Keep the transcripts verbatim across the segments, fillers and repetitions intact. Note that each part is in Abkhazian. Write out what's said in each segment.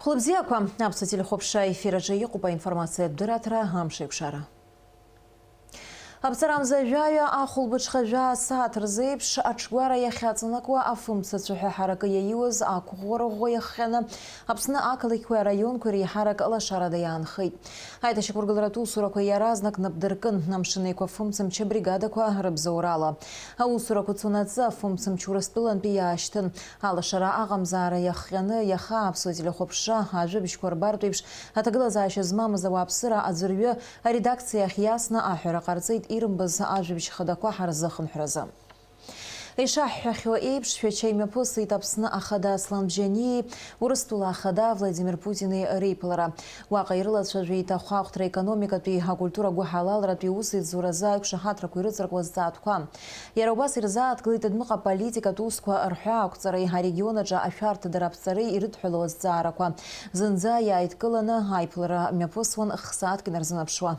Хәлыбзиақәа, аԥсуа телехәаԥшра аефир аҿы иҟоуп аинформациатә дырраҭара Амшеикәшара. Аԥҵарамза жәаҩа ахәылбыҽха жәаа сааҭ рзеиԥш аҽгәара иахьаҵанакуа афымцацәа ҳәа ҳаракы иаиуаз ақәыӷәӷәара ӷәӷәа иахҟьаны Аԥсны ақалақьқәеи араионқәеи реиҳарак лашарада иаанхеит. Аиҭашьақәыргыларатә усурақәа иаразнак напдыркын, Амшын Еиқәа фымцамч абригадақәа рыбзоурала. Аусурақәа цонаҵы афымцамч Урыстәылантәи иаашьҭын. Алашара аҟамзаара иахҟьаны иаха аԥсуа телехәаԥшра ажәабжьқәа рбартә еиԥш аҭагылазаашьа змамыз ауааԥсыра аӡәырҩы аредакциа ахь иасны аҳәара ҟарҵеит ирымбаз ажәабжь хадақәа ҳарзыхынҳәразы. Ишаҳҳәахьоу еиԥш, Шәача имҩаԥысит Аԥсны Ахада Аслан Бжьаниеи Урыстәыла Ахада Владимир Путини реиԥылара. Уаҟа ирылацәажәеит ахәаахәҭра, економикатәи, акультура гәыҳалалратәи усеицуразы аиқәшаҳаҭрақәа ирыҵаркуа азҵаатәқәа. Иара убас ирзааҭгылеит адәныҟа политикатә усқәа рҳәаақәҵареи арегион аҿы ашәарҭадара аԥҵареи ирыдҳәалоу азҵаарақәа. Зынӡа иааидкыланы аиԥылара мҩаԥысуан х-сааҭк инарзынаԥшуа.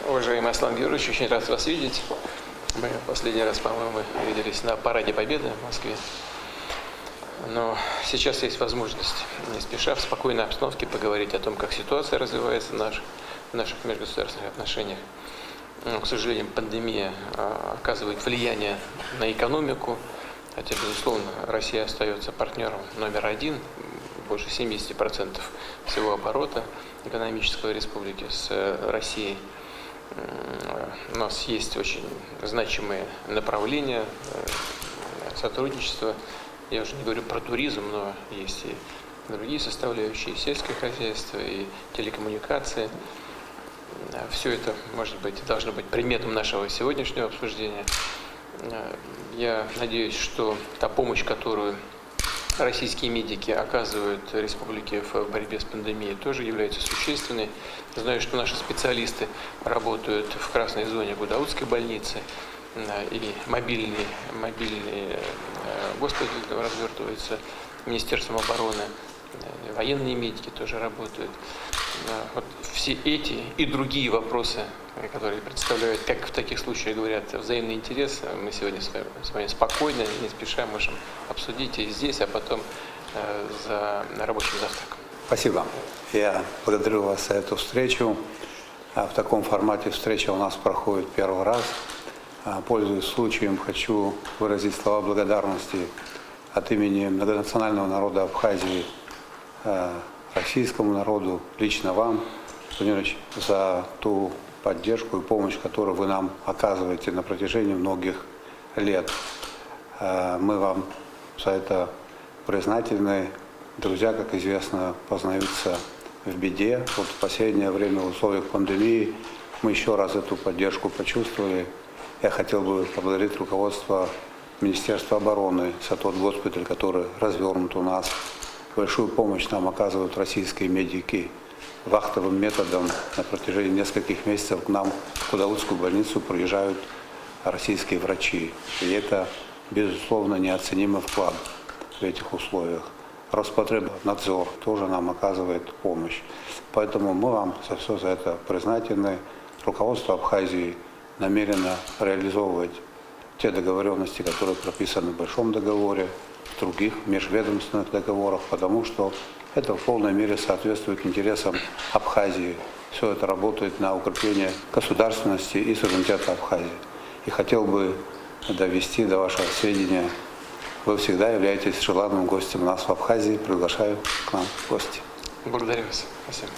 Уважаемый Аслан Георгиевич, очень рад вас видеть. Мы последний раз, по-моему, виделись на Параде Победы в Москве. Но сейчас есть возможность, не спеша, в спокойной обстановке поговорить о том, как ситуация развивается в наш-, в наших межгосударственных отношениях. Ну, к сожалению, пандемия, а, оказывает влияние на экономику, хотя, безусловно, Россия остаётся партнёром номер один, больше семидесяти процентов всего оборота экономического республики с, э, Россией. М, у нас есть очень значимые направления, э, сотрудничества. Я уже не говорю про туризм, но есть и другие составляющие, и сельское хозяйство, и телекоммуникации. Все это, может быть, должно быть предметом нашего сегодняшнего обсуждения. Э, я надеюсь, что та помощь, которую российские медики оказывают республике в борьбе с пандемией, тоже является существенной. Знаю, что наши специалисты работают в красной зоне Гудаутской больницы, э, и мобильный, мобильный, э, госпиталь развертывается Министерством обороны, э, военные медики тоже работают. Э, вот все эти и другие вопросы, э, которые представляют, как в таких случаях говорят, взаимный интерес, э, мы сегодня с вами, с вами спокойно, не спеша можем обсудить и здесь, а потом, э, за рабочим завтраком. Спасибо. Я благодарю вас за эту встречу. А, в таком формате встреча у нас проходит первый раз. А, пользуясь случаем, хочу выразить слова благодарности от имени многонационального народа Абхазии, а, российскому народу, лично вам, Владимир Владимирович, за ту поддержку и помощь, которую вы нам оказываете на протяжении многих лет. А, мы вам за это признательны. Друзья, как известно, познаются в беде. Вот в последнее время в условиях пандемии мы ещё раз эту поддержку почувствовали. Я хотел бы поблагодарить руководство Министерства обороны за тот госпиталь, который развёрнут у нас. Большую помощь нам оказывают российские медики. Вахтовым методом на протяжении нескольких месяцев к нам, в Гудаутскую больницу, приезжают российские врачи. И это, безусловно, неоценимый вклад в этих условиях. Роспотребнадзор тоже нам оказывает помощь. Поэтому мы вам за всё за это признательны. Руководство Абхазии намерено реализовывать те договорённости, которые прописаны в Большом договоре, в других межведомственных договорах, потому что это в полной мере соответствует интересам Абхазии. Всё это работает на укрепление государственности и суверенитета Абхазии. И хотел бы довести до вашего сведения, вы всегда являетесь желанным гостем у нас в Абхазии. Приглашаю к нам в гости. Благодарю вас. Спасибо.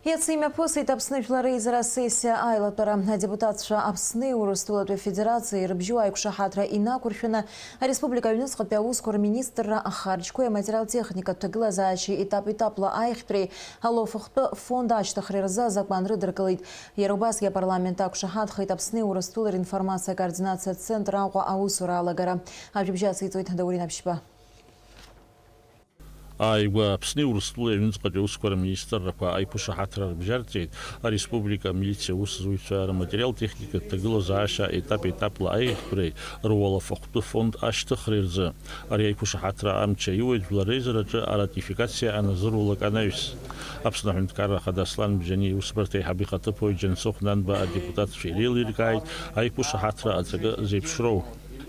Иацы имҩаԥысит Аԥсны Жәлар Реизара асессиа аилатәара. Адепутатцәа Аԥсни Урыстәылатәи Афедерациеи рыбжьоу аиқәшаҳаҭра инақәыршәаны, ареспублика аҩныҵҟатәи аусқәа рминистрра ахарџьқәеи аматериал-техникатә ҭагылазаашьеи етап-етапла аиӷьтәреи алофахәтәы фонд ашьҭыхреи рзы азакәан рыдыркылеит. Иара убасгьы апарламент ақәшаҳаҭхеит Аԥсни Урыстәылеи ринформациа координациа центр Аҟәа аусура алагара. Ажәабжь ациҵоит Даурен Аԥшьба. Ааигәа Аԥсни Урыстәылеи аҩныҵҟатәи аусқәа рминистррақәа аиқәышаҳаҭра рыбжьарҵеит ареспублика амилициа аусзуҩцәа рматериал-техникатә ҭагылазаашьа етап-етапла аиӷьтәреи руалафахәтәы фонд ашьҭыхреи рзы. Ари аиқәышаҳаҭра амч аиуеит Жәлар Реизараҿы аратификациа аназыруалак анаҩс. Аԥсны Аҳәынҭқарра Ахада Аслан Бжьаниа иусбарҭа аиҳабы ихаҭыԥуаҩ Џьансыхә Нанба адепутатцәа иреилиркааит аиқәшаҳаҭра аҵакы зеиԥшроу.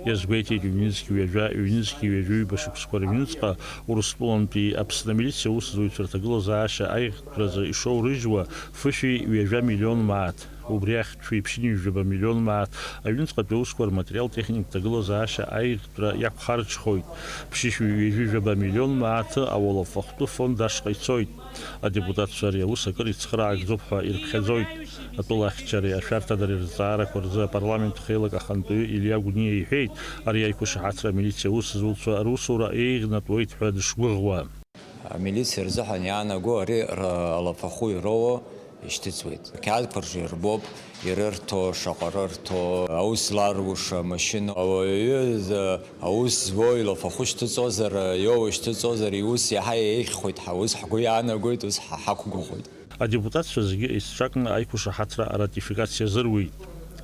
Иазгәеиҭеит, ҩнызқь ҩажәа, ҩнызқь ҩажәи ҩба шықәсқәа рыҩныҵҟа Урыстәылантәи Аԥсны амилициа аусзуҩцәа рҭагылазаашьа аиӷьтәразы ишоурыжьуа фышәи ҩажәа миллион мааҭ. Убри ахьтә шәиԥшьынҩажәаба миллион мааҭ аҩныҵҟатәи аусқәа рматериал-техникатә ҭагылазаашьа аиӷьтәра иақәхарџьхоит, ԥшьышәи ҩажәи жәаба миллион мааҭы ауалафахәтәы фонд ашҟа ицоит. Адепутатцәа ари аус акыр ицхраагӡоуп ҳәа ирыԥхьаӡоит. Атәыла ахьчареи ашәарҭадареи рызҵаарақәа рзы апарламент хеилак ахантәаҩы Илиа Гәниа иҳәеит, ари аиқәшаҳаҭра амилициа аусзуҩцәа русура еиӷьнатәуеит ҳәа дышгәыӷуа. Амилициа рзыҳәан иаанаго ари р-, алафахәы ироуа ишьҭыҵуеит. Ақьаадқәа рҿы ирбоуп, ирырҭо, шаҟа рырҭо, аус зларгәыша амашьына. Ауаҩы, з-, аус зуоу илафахәы шьҭыҵозар, иоуа шьҭыҵозар, иус иаҳа еиӷьхоит, ҳа ус ҳгәы иаанагоит, ус ҳа ҳақәгәыӷуеит. Адепутатцәа зегьы еицҿакны аиқәшаҳаҭра аратификациа азыруит.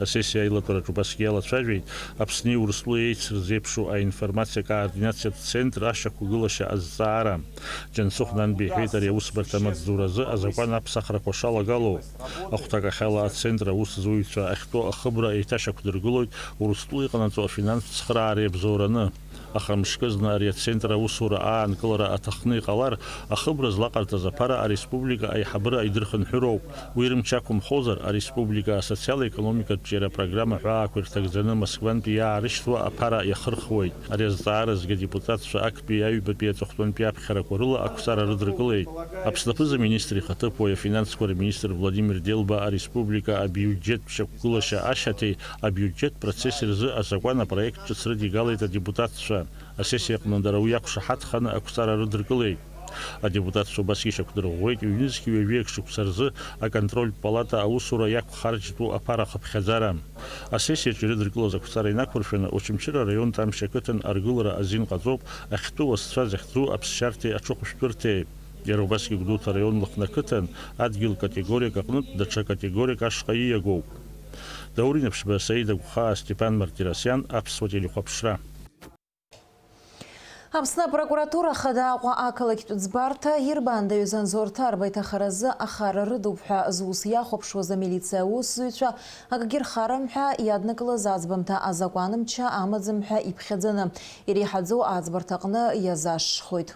Асессиа аилатәараҿы убасгьы иалацәажәеит Аԥсни Урыстәылеи еицырзеиԥшу аинформациа координациатә центр ашьақәгылашьа азҵаара. Џьансыхә Нанба иҳәеит, ари аусбарҭа амаҵзуразы азакәан аԥсахрақәа шалагало. Ахәҭакахьала ацентр аусзуҩцәа ахьтәоу ахыбра еиҭашьақәдыргылоит Урыстәыла иҟанаҵо афинанстә цхыраареи абзоураны. Аха мышкызны ари ацентр аусура аанкылара аҭахны иҟалар, ахыбра злаҟарҵаз аԥара ареспублика аиҳабыра идырхынҳәыроуп. Уи рымч ақәымхозар, ареспублика асоциал-економикатә ҿиара программа ҳәаақәа ирҭагӡаны Москвантәи иаарышьҭуа аԥара иахырхуеит. Ари азҵааразгьы адепутатцәа актәи аҩбатәи аҵыхәтәантәи аԥхьарақәа рыла ақәҵара рыдыркылеит. Аԥсны аԥыза-министр ихаҭыԥуаҩ афинансқәа рминистр Владимир Делба ареспублика абиуџьеттә шьақәгылашьа ашьаҭеи абиуџьеттә процесси рзы азакәан апроект ҿыц рыдигалеит адепутатцәа. Асессиа аҟны дара уи иақәшаҳаҭханы ақәҵара рыдыркылеит. Адепутатцәа убасгьы ишьақәдырӷәӷәеит ҩнызқь ҩажәи акы шықәса рзы аконтрольтә палата аусура иақәхарџьтәу аԥара ахыԥхьаӡара. Асессиаҿы ирыдыркылаз ақәҵара инақәыршәаны, Очамчыра араион Тамшь ақыҭан аргылара азин ҟаҵоуп ахьтәы уасцәа захьӡу аԥсшьарҭеи аҽыхәшәтәырҭеи. Иара убасгьы Гәдоуҭа араион Лыхны ақыҭан адгьыл категориак аҟнытә даҽа категориак ашҟа ииагоуп. Даур Инаԥшьба, Саида Гәхаа, Степан Мартиросиан, Аԥсуа телехәаԥшра. Аԥсны апрокуратура Ахада Аҟәа ақалақьтә ӡбарҭа ирбаандаҩыз Анзор Ҭарба иҭахаразы ахара рыдуп ҳәа зус иахәаԥшуаз амилициа аусзуҩцәа акгьы рхарам ҳәа иаднакылаз аӡбамҭа азакәан мчы амаӡам ҳәа иԥхьаӡаны иреиҳаӡоу аӡбарҭаҟны иазашшхоит.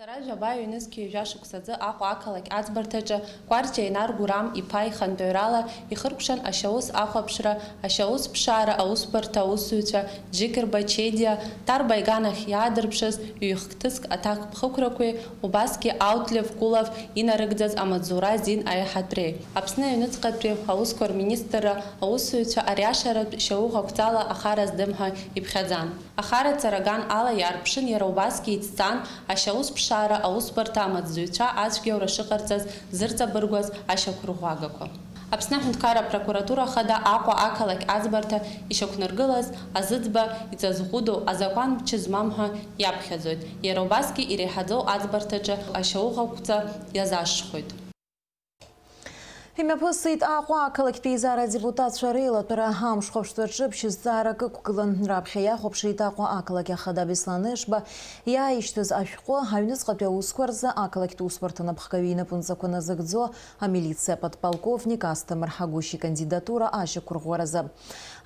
Сара жәаба ҩнызқьи жәа шықәсазы Аҟәа ақалақь аӡбарҭаҿы Кәарҷиа Инар Гурам иԥа ихантәаҩрала ихыркәшан ашьаус ахәаԥшра, ашьаус ԥшаара аусбарҭа аусзуҩцәа Џьыкырба Чедиа, Тарба иганахь иаадырԥшыз ҩ-хҭыск аҭакԥхықәрақәеи, убасгьы Аутлев Кулов инарыгӡаз амаҵзура азин аиҳатәреи. Аԥсны аҩныҵҟатәи аусқәа рминистрра аусзуҩцәа ариашаратә шьаухақәҵала ахара здым ҳәа иԥхьаӡан. Ахара ҵараган ала иаарԥшын, иара убасгьы иҵҵан, ашьаус ԥшаара аусбарҭа амаҵзуҩцәа ацәгьаура шыҟарҵаз зырҵабыргуаз ашьақәырӷәӷәагақәа. Аԥсны аҳәынҭқарра апрокуратура Ахада Аҟәа ақалақь аӡбарҭа ишьақәнаргылаз азыӡба иҵазгәыдоу азакәан мчы змам ҳәа иаԥхьаӡоит, иара убасгьы иреиҳаӡоу аӡбарҭаҿы ашьаухақәҵа иазашшхоит. Имҩаԥысит Аҟәа ақалақьтә еизара адепутатцәа реилатәара. Амш хәаԥштәаҿы ԥшьызҵаарак ықәгылан. Раԥхьа иахәаԥшит Аҟәа ақалақь ахада Беслан Ешба иааишьҭыз ашәҟәы аҩныҵҟатәи аусқәа рзы ақалақьтә усбарҭа напхгаҩы инапынҵақәа назыгӡо амилициа подполковник Асҭамыр Ҳагәышь икандидатура ашьақәырӷәӷәаразы.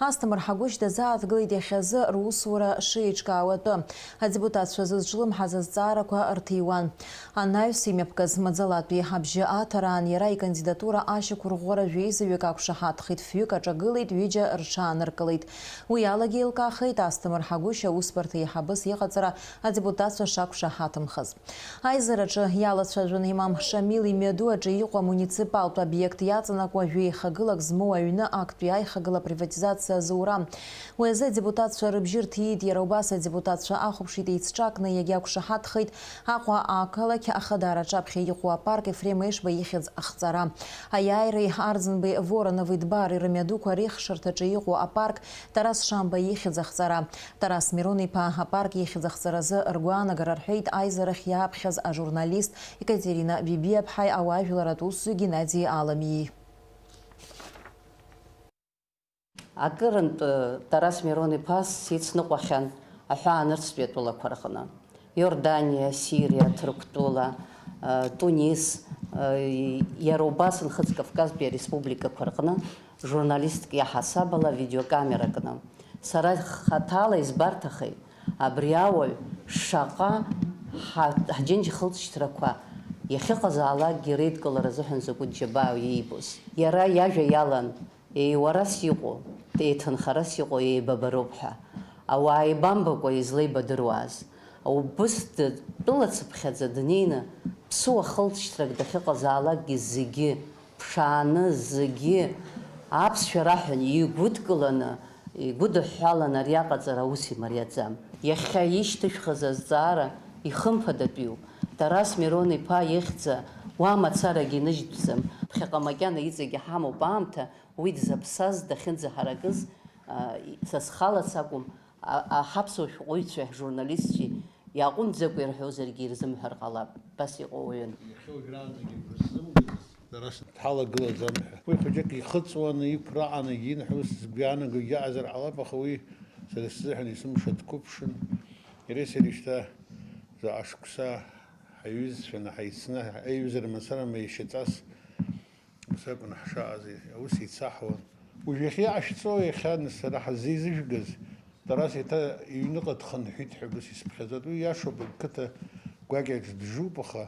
Асҭамыр Ҳагәышь дазааҭгылеит иахьазы русура шеиҿкаауа атәы. Адепутатцәа зызҿлымҳаз азҵаарақәа рҭиуан. Анаҩс имҩаԥгаз маӡалатәи абжьы аҭараан иара икандидатура ашьақәырӷәӷәара жәеизаҩык ақәшаҳаҭхеит, фҩык аҿагылеит, ҩыџьа рҽааныркылеит. Уи алагьы еилкаахеит Асҭамыр Ҳагәышь аусбарҭа еиҳабыс иҟаҵара адепутатцәа шақәшаҳаҭымхаз. Аизараҿы иалацәажәон Имам Шамил имҩаду аҿы иҟоу амуниципалтә обиект иаҵанакуа жәеихагылак змоу аҩны актәи аихагыла априватизациа азура. Уи азы адепутатцәа рыбжьы рҭиит, иара убас адепутатцәа ахәаԥшит еицҿакны, иагьақәшаҳаҭхеит Аҟәа ақалақь Ахадара аҿаԥхьа иҟоу апарк Ефрем Ешба ихьӡ ахҵара. Аиааиреи Арӡынбеи Воронови Дбари рымҩадуқәа реихшарҭаҿы иҟоу апарк Тарас Шамба ихьӡ ахҵара. Тарас Мирон-иԥа апарк ихьӡ ахҵаразы ргәаанагара рҳәеит аизарахь иааԥхьаз ажурналист Екатерина Бибиаԥҳаи ауаажәларатә усзуҩ Геннади Аламиеи. Акырынтә Тарас Мирон-иԥа сицныҟәахьан аҳәаанырцәтәи атәылақәа рҟны. Иорданиа, Сириа, Ҭырқәтәыла, Тунис, иара убас Нхыҵ Кавказтәи ареспубликақәа рҟны журналистк иаҳасаб ала видеокамера кны. Сара хаҭала избарҭахеит, абри ауаҩ шаҟа ҳа-, ҳџьынџь хылҵшьҭрақәа иахьыҟазаалакгьы реидкылара азыҳәан закәытә џьабаа иибоз. Иара иажәа иалан, еиуарас иҟоу, еиҭынхарас иҟоу еибабароуп ҳәа. Ауаа еибамбакәа излеибадыруаз. Убыс дтәылацыԥхьаӡа днеины, ԥсуа хылҵшьҭрак дахьыҟазаалакгьы зегьы ԥшааны, зегьы аԥсшәа раҳәаны, игәыдкыланы, игәыдыҳәҳәаланы ари аҟаҵара аус имариаӡам. Иахьа ишьҭышәхыз азҵаара ихымԥадатәиуп. Тарас Мирон-иԥа ихьӡ уа мацарагьы иныжьтәӡам. Ԥхьаҟа макьана иҵегь иҳамоуп аамҭа, уи дзаԥсаз, дахьынӡаҳаракыз, а, са схалац акәым, а, а, ҳаԥсуа шәҟәыҩҩцәеи ҳжурналистцәеи иааҟәымҵӡакәа ирҳәозаргьы ирзымҳәар ҟалап, абас иҟоу уаҩын. Иахьа уажәраанӡагьы акры сзымдырызт, дара ҳалагылаӡам ҳәа. Уи хәыҷык ихыҵуаны, иқәраҟанагьы инҳәо ус сгәы иаанагогьы ыҟазар ҟалап, аха уи сара сзыҳәан есымша дқәыԥшын. Иареи сареи шьҭа заҟа шықәса ҳаиҩызцәаны, ҳаицны, аиҩызара мацара ма иашьаҵас Ус акәын ҳшаҟаз, аус еицаҳуан. Уажә иахьа иҟашәҵо, иахьа сара ҳаззеизыжәгаз, Тарас еиҭа иҩныҟа дхынҳәит ҳәа убас исыԥхьаӡоит. Уи иашоуп, ақыҭа гәакьаҿ джуп, аха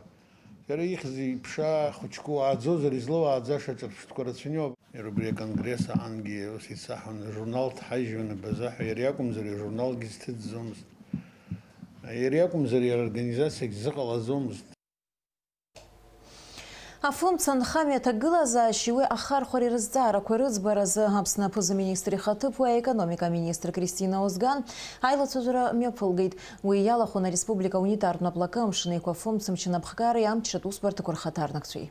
иара ихьӡ-иԥша хәыҷқәа уааӡозар, излоуааӡаша ҿырԥштәқәа рацәаҩуп. Иара убри аконгресс аҟангьы ус еицаҳауан, ажурнал дҳажьуан абаза ҳәа, иара иакәымзар, ажурналгьы зҭыҵӡомызт. Иара иакәымзар, иара организациагь зыҟалаӡомызт. Афымца нхамҩа аҭагылазаашьеи уи ахархәареи рызҵаарақәа рыӡбаразы Аԥсны аԥыза-министр ихаҭыԥуаҩ аекономика аминистр Кристина Озган аилацәажәара мҩаԥылгеит. Уи иалахәын ареспублика аунитартә наплакы амшын еиқәа афымцамч анапхгареи амчратә усбарҭақәа рхаҭарнакцәеи.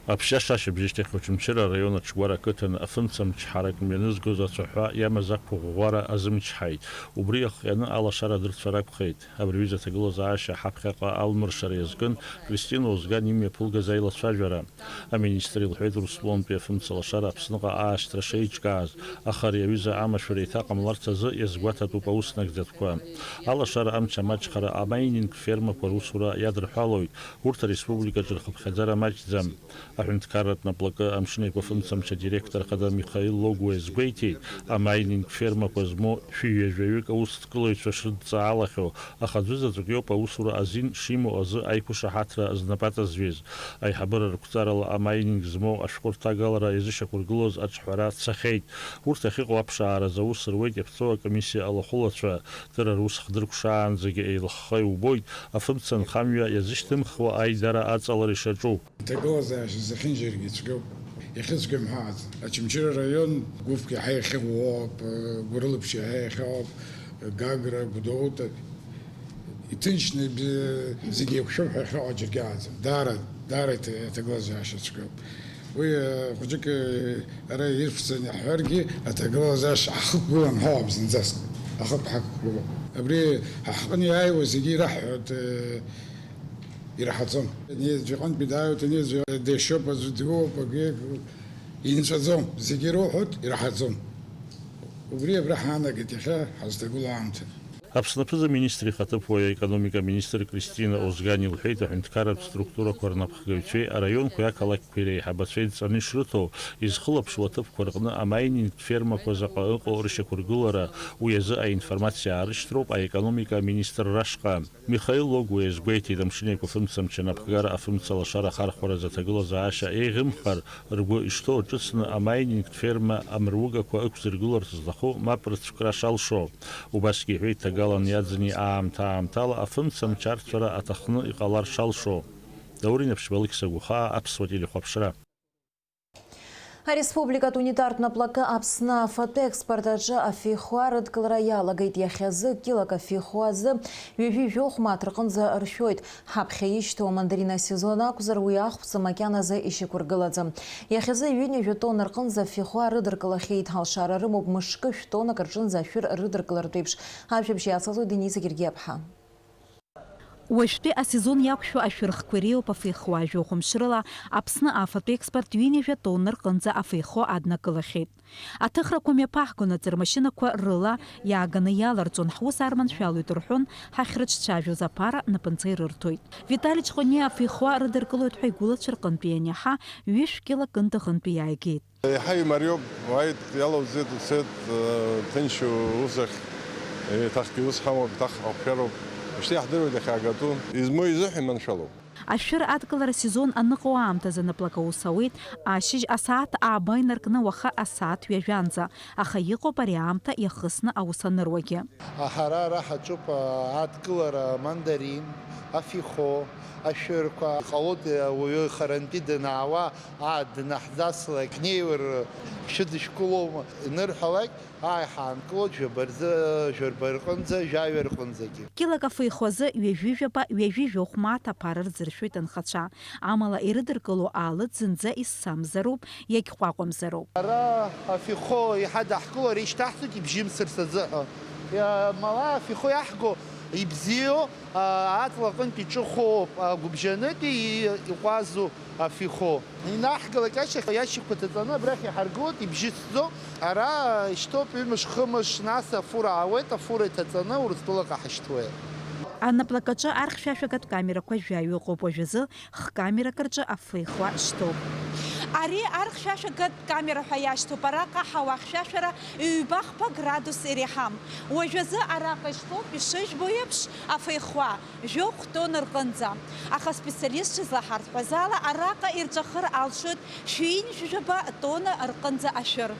Аԥшьаша ашьыбжьышьҭахь Очамчыра араион Аҽгәара ақыҭан афымцамч ҳарак мҩанызгоз ацәаҳәа иамаз ақәыӷәӷәара азымчҳаит. Убри иахҟьаны алашара дырцәар акәхеит. Абри аҩыза аҭагылазаашьа ҳаԥхьаҟа алмыршара иазкын Кристина Озган имҩаԥылгаз аилацәажәара. Аминистр илҳәеит Урыстәылантәи афымцалашара Аԥсныҟа аашьҭра шеиҿкааз, аха ари аҩыза амашәыр еиҭаҟамларц азы иазгәаҭатәуп аус нагӡатәқәа. Алашара амч амаҷхара амайнинг фермақәа русура иадырҳәалоит, урҭ ареспубликаҿы рхыԥхьаӡара маҷӡам. Аҳәынҭқарратә наплакы амшын еиқәа афымцамч адиректор хада Михаил Логуа иазгәеиҭеит, амайнинг фермақәа змоу шәи ҩажәаҩык аусҭкылаҩцәа шрыдҵаалахьоу, аха аӡәы заҵәык иоуп аусура азин шимоу азы аиқәышаҳаҭра знапаҵазҩыз. Аиҳабыра рықәҵарала амайнинг змоу ашәҟәы рҭагалара иазышьақәыргылоз аҿҳәара цахьеит. Урҭ ахьыҟоу аԥшааразы аус руеит иаԥҵоу акомиссиа алахәылацәа, дара рус хдыркәшаанӡагьы еилыхха иубоит, афымца нхамҩа иазышьҭымхуа аидара аҵалара ишаҿу. Иҭагылазаашьа зехьынџьаргьы ицәгьоуп. Иахьыцәгьам ҳәа аӡ-, Очамчыра араион гәыԥк иаҳа иахьыӷәӷәоуп, гәырылаԥш иаҳа иахьыҟоуп, Гагра, Гәдоуҭа, иҭынчны би-, зегьы еиқәшәоуп ҳәа иахьыҟоу џьаргьы аӡам. Даара, даара иҭа-, иҭагылазаашьа цәгьоуп. Уи, э, хәыҷык, э, ара иршәҵаны иаҳҳәаргьы, аҭагылазаашьа ҳхықәгылан ҳәа ауп зынӡаск. Ахықә ҳақәгылоуп. Абри ҳа ҳҟны иааиуа зегьы ираҳҳәоит, э, ираҳаӡом. Ани аӡәы иҟынтәи дааиуеит, ани аӡәы дешьоуп, аӡәы дыууоуп, акгьы инҵәаӡом. Зегьы ироуҳәоит, ираҳаӡом. Убри абра ҳаанагеит иахьа ҳазҭагылоу аамҭа. Аԥсны аԥыза-министр ихаҭыԥуаҩ аекономика аминистр Кристина Озган илҳәеит, аҳәынҭқарратә структурақәа рнапхгаҩцәеи араионқәеи ақалақьқәеи реиҳабацәеи дҵаны ишрыҭо, изхылаԥшуа аҭыԥқәа рҟны амаинингтә фермақәа заҟа ыҟоу рышьақәыргылара, уи азы аинформациа аарышьҭроуп аекономика аминистрра ашҟа. Михаил Логуа иазгәеиҭеит, амшын еиқәа афымцамч анапхгара афымца лашара ахархәаразы аҭагылазаашьа еиӷьымхар, ргәы ишҭоу ҿыцны амаинингтә ферма амругақәа ықәзыргыларц зҭаху мап рыцәкра шалшо. Убасгьы иҳәеит, ҭагалан иаӡыни аамҭа-аамҭала афымцамч арцәара аҭахны иҟалар шалшо. Даур Инаԥшьба, Алықьса Гәахаа, Аԥсуа телехәаԥшра. Ареспубликатә унитартә наплакы Аԥсны афотоекспорт аҿы афихуа рыдкылара иалагеит. Иахьазы килак афихуа азы ҩажәи жәохә мааҭ рҟынӡа ршәоит. Ҳаԥхьа ишьҭоу амандарин асезон акәзар, уи ахәца макьаназы ишьақәыргылаӡам. Иахьазы ҩынҩажәа тонна рҟынӡа афихуа рыдыркылахьеит. Алшара рымоуп мышкы шә-тоннак рҿынӡа ашәыр рыдыркылартә еиԥш. Ажәабжь иацылҵоит Денис Гергиаԥҳа. Уажәтәи асезон иақәшәо ашәырхқәа иреиуоуп афеихуа. Жәохә мшы рыла Аԥсны афатә експорт ҩынҩажәа тонна рҟынӡа афеихуа аднакылахьеит. Аҭыхрақәа мҩаԥаҳгон аҵармашьынақәа рыла иааганы иаларҵон, ҳус арманшәалоит рҳәон, ҳахьрыҿцәажәоз аԥара напынҵа ирырҭоит. Витали Ҷҟәаниа афеихуа рыдыркылоит ҳәа игәылацәа рҟынтә ианиаҳа, ҩышә кьылак Кындыӷынтәи иааигеит. Еиҳа имариоуп, уааит, иалоузеит, уцеит, э, ҭынч усахь, еиҭахгьы ус ҳамоуп, еиҭах ҳахәшәароуп. Уажәшьҭа иаҳдыруеит иахьаагатәу, измоу изыҳәа иманшәалоуп. Ашәыр адкылара сезон аныҟоу аамҭазы анаплак аус ауеит, ашьыжь асааҭ ааба инаркны уаха асааҭ ҩажәанӡа, аха иҟоуп ари аамҭа иахысны аус аныруагьы. Ҳара ара ҳаҿуп, а, адкылара, амандарин, афихо, ашәырқәа. Иҟалоит, а, уаҩы харантәи данаауа, аа, днаҳзаслак, ҳнеиуар, шәыдышәкылома, инырҳәалак, ааи, ҳаанкылоит жәаба рзы, жәаба рҟынӡа, жәаҩа рҟынӡагьы. Кьылак афеихуазы ҩажәи жәаба, ҩажәи жәохә мааҭ аԥара рзыршәоит анхацәа. Амала ирыдыркыло аалыҵ зынӡа исзамзароуп, иагьҟәаҟәамзароуп. Ара афихо еиҳа даҳкылар ишьҭаҳҵоит ибжьымсырц азыҳәа. Иа-, мала афихо иаҳго ибзиоу, а, аҵла аҟынтә иҿыхоуп, агәыбжьанытәи и-, иҟәазу афихо. Инаҳгалак ашьҭахь иашьақәа ҭаҵаны абрахь иҳаргылоит, ибжьысӡо. Ара ишьҭоуп ҩымш-хымш, нас афура аауеит, афура иҭаҵаны Урыстәылаҟа ҳашьҭуеит. Анаплакаҿы архьшәашәагатә камерақәа жәаҩа ыҟоуп, уажәазы х-камерак рҿы афеихуа шьҭоуп. Ари архьшәашәагатә камера ҳәа иашьҭоуп, араҟа ҳауа хьшәашәара ҩба хԥа градус иреиҳам. Уажәазы араҟа ишьҭоуп, ишыжәбо еиԥш, афеихуа, жәохә тонна рҟынӡа. Аха аспециалистцәа излаҳарҳәаз ала, араҟа ирҵәахыр алшоит шәи ҩынҩажәи жәаба тонна рҟынӡа ашәыр.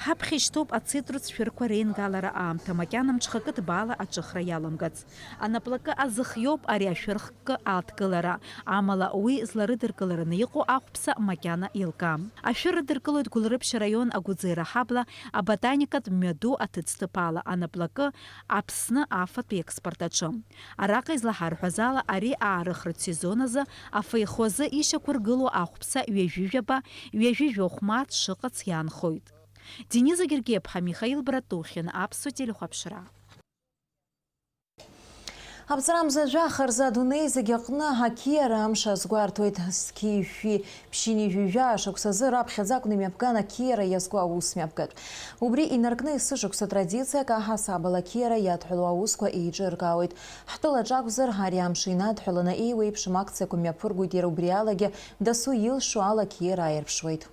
Ҳаԥхьа ишьҭоуп ацитрус шәырқәа реингалара аамҭа, макьана мҽхакы ҭбаала аҿыхра иаламгац. Анаплакы азыхиоуп ари ашәырхкы адкылара, амала уи зларыдыркылараны иҟоу ахәԥса макьана еилкаам. Ашәыр рыдыркылоит Гәылрыԥшь араион Агәыӡера ҳабла аботаникатә мҩаду аҭыӡҭыԥ ала, анаплакы Аԥсны афатә експорт аҿы. Араҟа излаҳарҳәаз ала, ари аарыхратә сезон азы афеихуазы ишьақәыргылоу ахәԥса ҩажәи жәаба, ҩажәи жәохә мааҭ шыҟац иаанхоит. Дениза Гергиаԥҳа, Михаил Братухин, Аԥсуа телехәаԥшра. Аԥҵарамза жәаха рзы адунеи зегь аҟны ақьиара амш азгәарҭоит. Зқьи жәшәи ԥшьынҩажәи жәаа шықәсазы раԥхьаӡа акәны имҩаԥган ақьиара иазку аус мҩаԥгатә. Убри инаркны есышықәса традициак аҳасабала ақьиара иадҳәалоу аусқәа еиҿыркаауеит. Ҳтәылаҿ акәзар, ари амш инадҳәаланы еиуеиԥшым акциақәа мҩаԥыргоит, иара убри алагьы дасу илшо ала ақьиара ааирԥшуеит.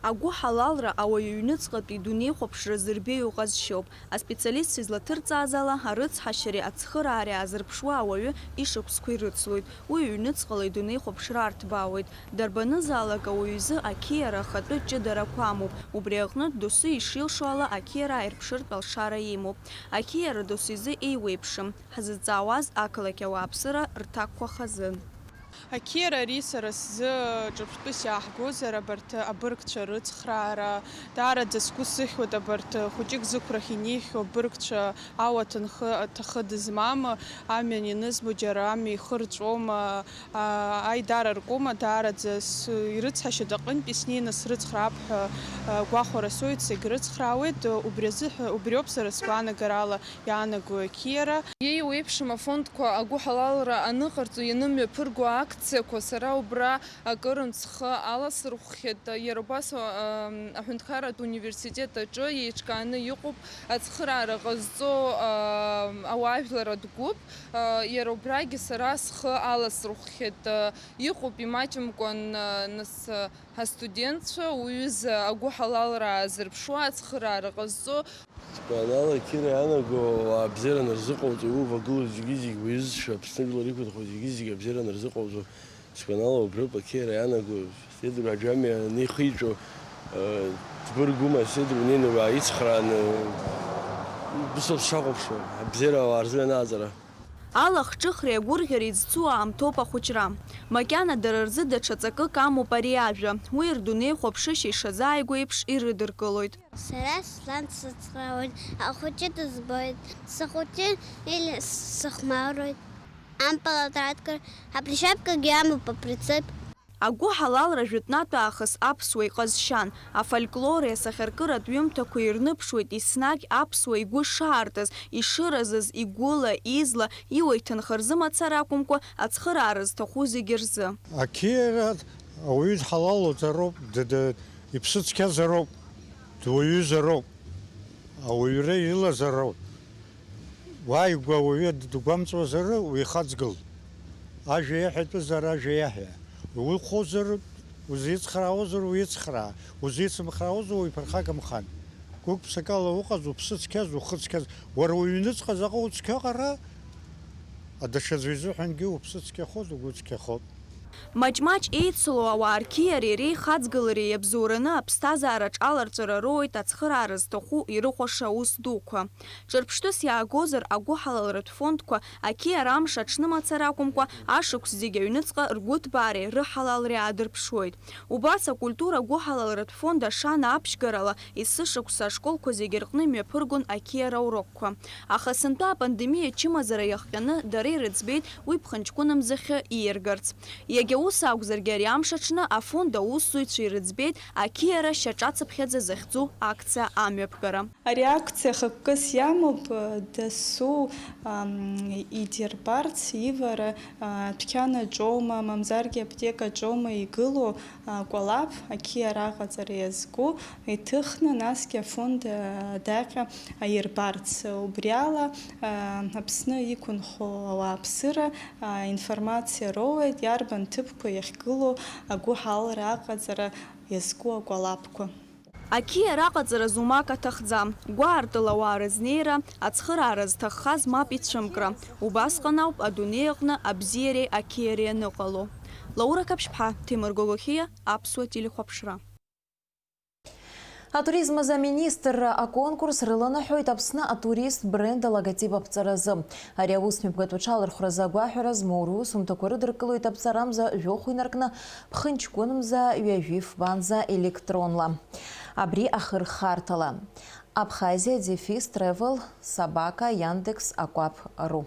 Агәыҳалалра ауаҩы иҩныҵҟатәи идунеихәаԥшра зырбеиоу ҟазшьоуп. Аспециалистцәа излаҭырҵааз ала, арыцҳашьареи ацхыраареи аазырԥшуа ауаҩы ишықәсқәа ирыцлоит. Уи иҩныҵҟала идунеихәаԥшра арҭбаауеит. Дарбанызаалак ауаҩы изы ақьиара ахатәы ҷыдарақәа амоуп. Убри аҟнытә, досу ишилшо ала, ақьиара ааирԥшыртә алшара имоуп. Ақьиара досу изы еиуеиԥшым. Ҳзызҵаауаз ақалақь ауааԥсыра рҭакқәа хазын. Ақьиара ари сара сзы ҿырԥштәыс иаахгозар, абарҭ абыргцәа рыцхраара, даараӡа сгәы сыхьуеит абарҭ хәыҷык зықәрахь инеихьоу абыргцәа, ауаҭәа нхы аҭахы дызмам, амҩан ианызбо џьара амҩа ихырҵәома, а, аидара ркума, даараӡа с-, ирыцҳашьоит аҟынтәи снеины срыцхраап ҳәа, а, гәахәара соуеит, сегьрыцхраауеит, убри азыҳәа, убриоуп сара сгәаанагарала иаанаго ақьиара. Еиуеиԥшым афондқәа агәыҳалалра аныҟарҵо ианымҩаԥырго акциақәа сара убра акырынтә схы аласырхәхьеит. Иара убас, ам, аҳәынҭқарратә университет аҿы еиҿкааны иҟоуп ацхыраара ҟазҵо, ам, ауаажәларратә гәыԥ. А, иара убрагьы сара схы аласырхәхьеит. А, иҟоуп имаҷымкәан, а, нас, а, ҳастудентцәа, уҩыза агәыҳалалра аазырԥшуа, ацхыраара ҟазҵо. Сгәанала, ақьиара иаанаго ауаа абзиара анырзыҟауҵо, иувагылоу зегьы-зегь, уҩызцәа Аԥсны жәлар иқәынхо зегьы-зегь абзиара анырзыҟауҵо, сгәанала, убриоуп ақьиара иаанаго, сеидру аџьамҩа анихиҵәо, э, дбыргума, сеидру унеины уааицхрааны, усоуп сшахәаԥшуа, абзиара ауаа рзы ианааҵара. Алахҿыхреи агәырӷьареи зцу аамҭоуп ахәыҷра. Макьана дара рзы даҽа ҵакык амоуп ари ажәа. Уи рдунеихәаԥшышьа ишазааигәо еиԥш ирыдыркылоит. Сара слан сыцхраауеит, ахәыҷы дызбоит, сыхәыҷы или сыхәмаруеит. Ампыл атрактор, априщепкагьы амоуп, априцеп. Агәыҳалалра жәытәнатә аахыс аԥсуа иҟазшьан, афольклори асахьаркыратә ҩымҭақәеи ирныԥшуеит еснагь аԥсуа игәы шаартыз, ишыразыз, игәыла, изла, иуа иҭынха рзы мацара акәымкәа, ацхыраара зҭаху зегьы рзы. Ақьиара ауаҩы дҳалалуазароуп, д-, д-, иԥсы цқьазароуп, дуаҩызароуп, ауаҩра илазароуп. Уааигәа ауаҩы дгәамҵуазар, уихаҵгыл. Ажәа иаҳәатәызар, ажәа иаҳәа. Уухозар, узицхраауазар, уицхраа. Узицымхраауазар, уиԥырхагамхан. Гәык-ԥсыкала уҟаз, уԥсы цқьаз, ухы цқьаз. Уара уҩныҵҟа заҟа уцқьаҟара, даҽаӡәы изыҳәангьы уԥсы цқьахоит, угәы цқьахоит. Маҷ-маҷ еицыло ауаа рқьиареи реихаҵгылареи иабзоураны аԥсҭазаараҿ аларҵәара роуеит ацхыраара зҭаху ирыхәаша аус дуқәа. Ҿырԥштәыс иаагозар, агәыҳалалратә фондқәа ақьиара амш аҽны мацара акәымкәа, ашықәс зегь аҩныҵҟа ргәыҭбаареи рыҳалалреи аадырԥшуеит. Убас акультура гәыҳалалратә фонд ашана аԥшьгарала есышықәса ашколқәа зегь рҟны имҩаԥыргон ақьиара урокқәа. Аха сынтәа апандемиа ачымазара иахҟьаны дара ирыӡбеит уи ԥхынҷкәынамзахьы ииаргарц. Иагьа ус акәзаргьы, ари амш аҽны афонд аусзуҩцәа ирыӡбеит ақьиара шьаҿацыԥхьаӡа захьӡу акциа амҩаԥгара. Ари акциа хықәкыс иамоуп, дасу, ам, идирбарц ивара, а, дәқьан аҿоума, мамзаргьы аԥҭека аҿоума игылоу, а, кәалаԥ, ақьиара аҟаҵара иазку, иҭыхны, насгьы афонд, а, адаҟьа аирбарц. Убри ала, а, Аԥсны иқәынхо ауааԥсыра, а, информациа роуеит, иарбан ҭыԥқәа иахьгылоу агәыҳалра аҟаҵара иазку акәалаԥқәа. Ақьиара аҟаҵара зумак аҭахӡам, гәаартыла ауаа рызнеира, ацхыраара зҭаххаз мап ицәымкра, убасҟан ауп адунеи аҟны абзиареи ақьиареи аныҟало. Лаура Қаԥшьԥҳа, Ҭемыр Гогохиа, Аԥсуа телехәаԥшра. Атуризм азы аминистрра аконкурс рыланаҳәоит Аԥсны атурист бренд алоготип аԥҵаразы. Ари аусмҩаԥгатә аҽалархәразы агәаҳәара змоу русумҭақәа рыдыркылоит аԥҵарамза жәохә инаркны, ԥхынҷкәынмза ҩажәи фбанза електронла. Абри ахырхарҭала. Абхазиа дефис тревел собака яндекс акәаԥ ру.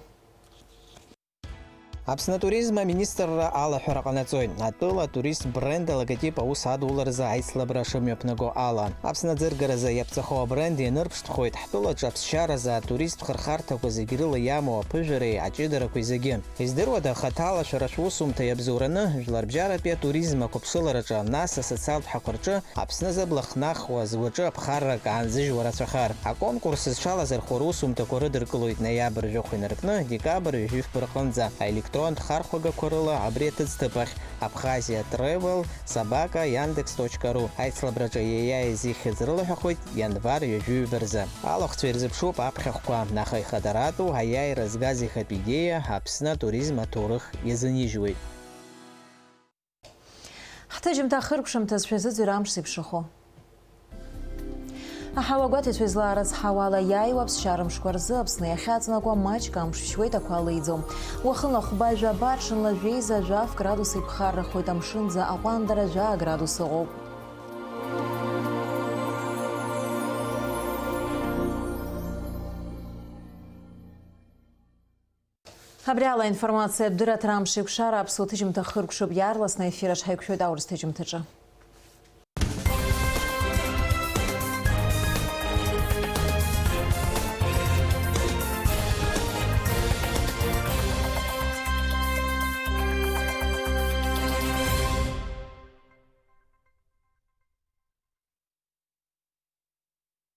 Аԥсны атуризм аминистрра алаҳәара ҟанаҵоит. Атәыла атурист бренд алоготип аус адуларазы аицлабра шымҩаԥнаго ала. Аԥсны аӡыргаразы иаԥҵахо абренд ианырԥштәхоит, ҳтәылаҿы аԥсшьаразы атуристтә хырхарҭақәа зегь рыла иамоу аԥыжәареи аҷыдарақәеи зегьы. Издыруада, хаҭала шәара шәусумҭа иабзоураны, жәларбжьаратәи атуризм ақәыԥшылараҿы, нас асоциалтә ҳақәа рҿы Аԥсны зыбла хнахуаз уаҿы аԥхаррак аанзыжьуа рацәахар. Аконкурс зҽалазырхәо русумҭақәа рыдыркылоит ноиабр жәохә инаркны декабр ҩажәи фба рҟынӡа аелектронтә хархәагақәа рыла абри аҭыӡҭыԥ ахь Абхазиа тревел собака яндекс точка ру. Аицлабраҿы иаиааиз ихьӡ рылаҳәахоит ианвар ҩажәи ҩба рзы. Алахәцәа ирзыԥшуп аԥхьахәқәа, аха ихадаратәу аиааира згаз ихатә идеиа Аԥсны атуризм аҭоурых иазынижьуеит. Ҳҭыжьымҭа ахыркәшамҭаз шәазыӡырҩ амш зеиԥшрахо. Аҳауагәаҭаҩцәа излаарыцҳауа ала, иааиуа аԥсшьара мшқәа рзы Аԥсны иахьаҵанакуа маҷк амш шәшьуеит, ақәа леиӡом. Уахынла хәба жәаба, ҽынла жәеиза жәаф градус иԥхаррахоит, амшынӡа аҟәандара жәаа градус ыҟоуп. Абри ала аинформациатә дырраҭара амш еиқәшара аԥсуа ҭыжьымҭа хыркәшоуп, иаарласны аефир аҿы ҳаиқәшәоит аурыс ҭыжьымҭаҿы.